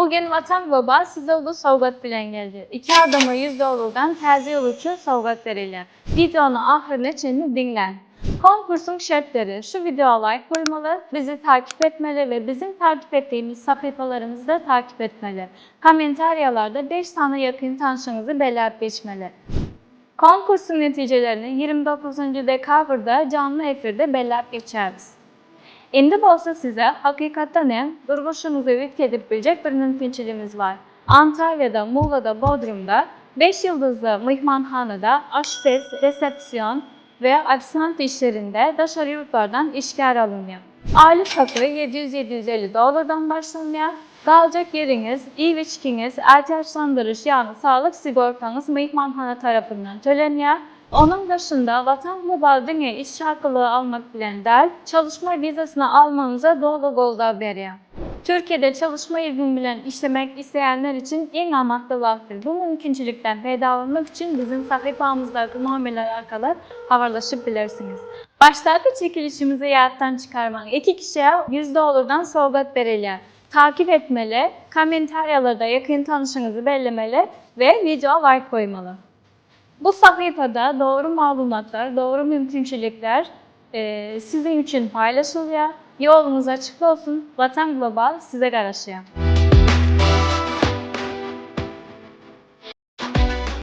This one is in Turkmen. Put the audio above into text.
Bu gün Watan Global size uly sowgat bilen geldi. Iki adama 100 dollardan täze ýyl üçin sowgat berilýär. Wideony ahyryna çenli diňläň. Konkursyň şertleri, şu wideo laýk goýmaly, bizi takip etmeli we biziň takip etdigimiz sahypalarymyzy da takip etmeli. Kommentariýalarda beş sany ýakyn tanşyňyzy belläp geçmeli. Konkursyň netijelerini 29-njy dekabrda janly efirde belläp geçeris. Indi bolsa size hakykatdan hem durmuşyňyzy üýtgedip biljek bir mümkinçiligimiz bar. Antalýada, Muglada, Bodrumda beş ýyldyzly myhmanhanada aşpez, resepsion we ofisiant işlerinde daşary ýurtlardan işgär alynýar. Aýlyk haky 700-750 dollardan başlanýar. Galjak ýeriňiz, iýip-içgiňiz, ätiýaçlandyryş ýagny saglyk sigortaňyz myhmanhana tarapyndan tölenýär. Onuň daşynda Watan Global diňe iş çakylygy almak bilen däl, çalışma wizasyny almagyňyza doly goldaw berýär. Türkiýede çalışma izni bilen işlemek isleýänler üçin iň amatly wagtdyr. Bu mümkinçilikden peýdalanmak üçin biziň sahypamyzdaky nomerler arkaly habarlaşyp bilersiňiz. Başdaky çekilişimizi ýatdan çykarmaň. Iki kişä 100 dollardan sowgat berilýär. Takip etmeli, kommentariýalarda ýakyn tanşyňyzy bellemeli we wideo laýk goýmaly. Bu sahypada dogry maglumatlar, dogry mümkinçilikler siziň üçin paýlaşylýar. Ýoluňyz açyk bolsun, Watan Global size garaşýar.